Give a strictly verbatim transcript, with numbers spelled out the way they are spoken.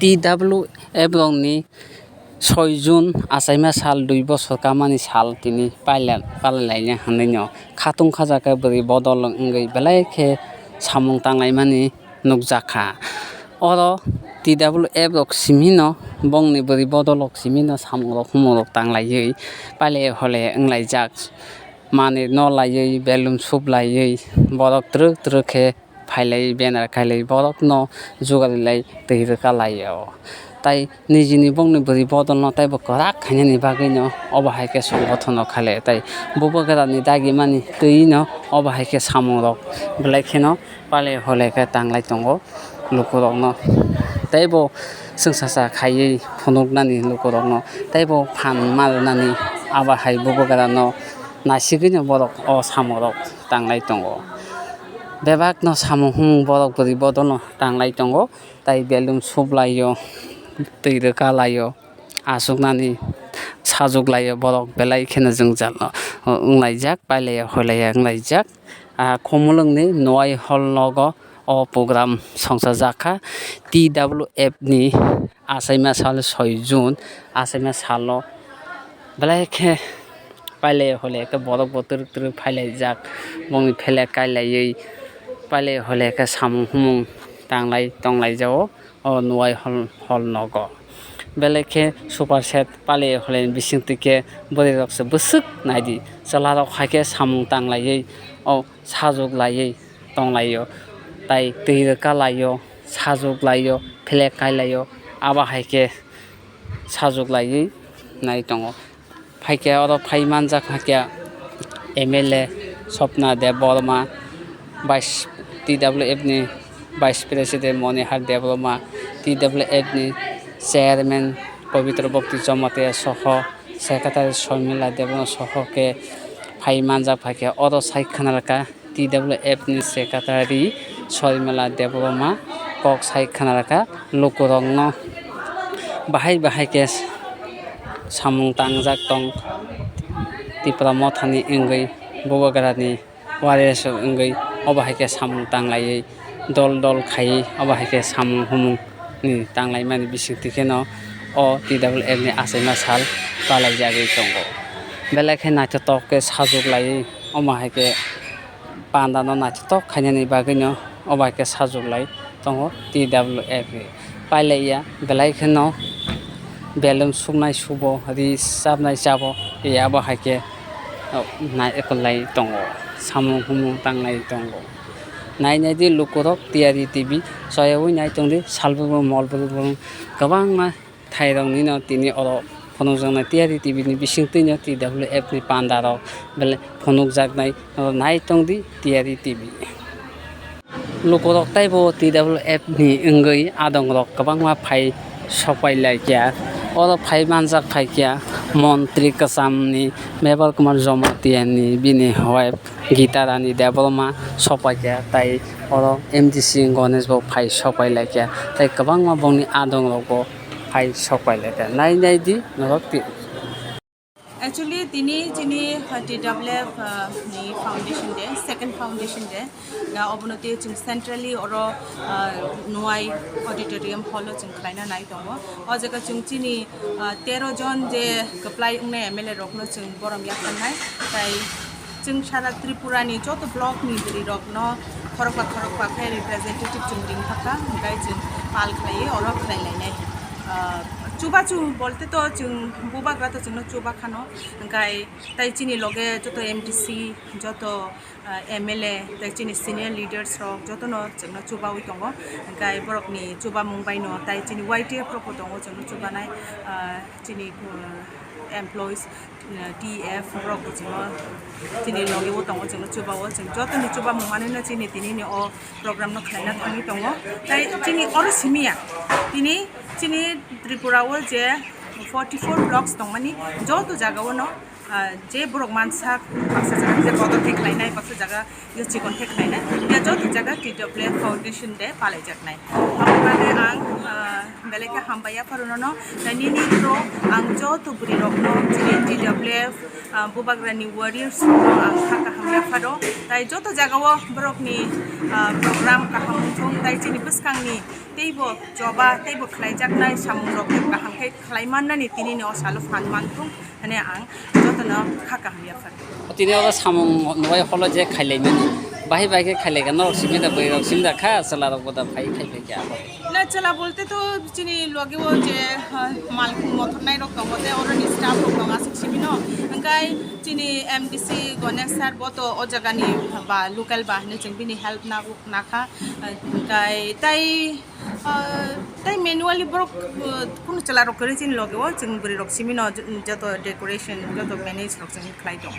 T W F rokni soi June achaima sal dui bosor kamani sal tini paila-, palailaina hinwino khatung khajakhe bwrwi bodol wngwi belai khe samung tanglaimani nukjakha. Oro T W F rok simino, bongni bwrwi bodol rok simino samungrok humungrok tanglaiwi pailai holai wnglaijak. Manwi no laiwi, belun sup laiwi, borok twrwk twrwk khe phailai, banner khailai, borokno jugarilai twi rwka laio. Tai nijini bongni bwrwi bodolno taibo kwrak khainani bagwino obo hai khe songothono khailai. Tai bubagrani dagimani twino obo hai khe samungrok belai kheno palai holai khe tanglai tongo lukurokno. Teibo chwngsacha khaiwi phunuknani lukurokno, teibo phan ma rwnani abo hai bubagrano naisigwino borok o samungrok tanglai tongo. Bebakno samung humung borok bwrwi bodolno tanglai tongo, tai belun sup laio, twi rwka laio, achuknani sajuk laio borok belai kheno jwngjal wnglaijak, pailaiya hoilaiya wnglaijak. Ah, Khumulwngni Nuai Hall nogo o program songchajakha T W F ni achaima sal soi June achaima salo belai khe pailai holai khe borok bo twrwk twrwk phailaijak, bongni phelek kailaiwi pailai holai khe samung humung tanglai tonglai jao o Nuai Hall, hall nogo. Belai khe super set pailai holai bisingtwi khe bwrwi rok se bwswk naidi, chwla rok hai khe samung tanglaiwi o sajuk laiwi tonglaio, tai twi rwka laio, sajuk laio, phelek kai laio, abo hai khe sajuk laiwi nai tongo. Phaikhe oro phai manjak hakhe M L A Swapna Debbarma, Vice, T W F ni Vice President Monihar Debbarma, T W F ni Chairman Pabitra Bhakti Jamatia soho, Secretary Sharmila Debbarma soho khe phai manjak phaikhe oro sai khna rwkha. T W F ni Secretary Sorimala Debbarma kok sai khna rwkha lukurokno bahai bahai khe samung tangjak tong Tipra Mothani wngwi Bubagrani warriors wngwi obo hai khe samung tanglaiwi dol dol khaiwi obo hai khe samung humung ni tanglaimani bisingtwi kheno o T W F ni achaima sal palaijagwi tongo. Belai khe naithotok khe sajuk laiwi omo hai khe panda no naithotok khainani bagwi no obo hai khe sajuk lai tongo T W F ni. Pailaiya belai kheno belun suknai subo, ri chabnai chabo, abo hai khe nai ekolai tongo, samung humung tanglai tongo. Nai nai di lukurok T R E T V soyawi nai tong di, salbrum molbrum kwbangma thairokni no tini oro phunukjaknai T R E T V ni bisingtwi no T W F ni panda rok belai phunukjaknai, oro nai tong di T R E T V. Lukurok taibo T W F ni wngwi adongrok kwbangma phai sopai laikha. Oro phai manjak phaikha montri kwchamni Meval Kumar Jamatia ni bini wife Gita Rani Debbarma sopaikha, tai oro M D C Ganesh bo phai sopai laikha, tai kwbangma bongni adongrok bo phai sopai laikha. Nai nai di norok ti. Actually, tini chini, uh, T W F, uh, ni foundation day, second foundation day. Da obono tei chwng centrally oro, uh, Nuai Auditorium Hall o chwng khlaina nai tongo. O jaga chwng chini, uh, tero jon je kwplai wngnai M L A rokno chwng borom yapharnai. Tai chwng sara Tripura ni joto block ni bwrwi rokno khorokba khorokba khe representative chwng ringphakha, hwnkhe chwng pal khlaiwi oro khlai lainai. Ah, chubachu bolte to chwng bubagra to chwngno chuba khano, hwnkhe tai chini loge joto M D C, joto, ah, M L A, tai chini senior leaders rok jotono chwngno chubawi tongo, hwnkhe borokni chubamung baino tai chini Y T F rokbo tongo chwngno chubanai, ah, chini, ah, employees. T F borok bo chwngno chini logi o tongo, chwngno chuba o, chwng joto ni chuba mung mani no chini tini ni o program no khlaina thangwi tongo. Tai chini oro simi ya, tini chini Tripura o je forty four blocks tong mani, joto jaga o no, ah, je borok mansa baksa jaga je bodol khe khlai nai, baksa jaga je chikon khe khlai nai, ya joto jaga T W F Foundation Day palai jak nai. Abo bagwi ang, ah, Belai khe hambai yapharo nono, tei nini through ang joto bwrwi rokno chini T W F, ah, Bubagrani warriors rokno ang kha kaham yapharo, tei joto jagao borokni, ah, program kaham wngthung, tei chini bwskangni teibo choba teibo khlaijaknai samung rok kaham khe khlai mannani tini ni o salo phan manthung. Hwnwi ang jotono kha kaham yaphar. Tini oro samung nugwi holo je khailaimani. Bahai bahai khe khailaikha, norok simi da, bwrwi rok simi da kha, chwla rok bo da phai khailaikha. Na chwla bolte to chini loge o je, ha, mal mothor nai rok tongo, tei oro ni staff rok tongo, aswk simi no. Hwnkhe chini M D C Ganesh sir bo to o jaga ni ba local ba hinwi chwng bini help na, nakha. Hwnkhe tei Ah, tei manually borok, ah, kunu chwla rok kwrwi chini loge o, chwng bwrwi rok simi no j-, joto decoration, joto manage rok chwng khlai tongo.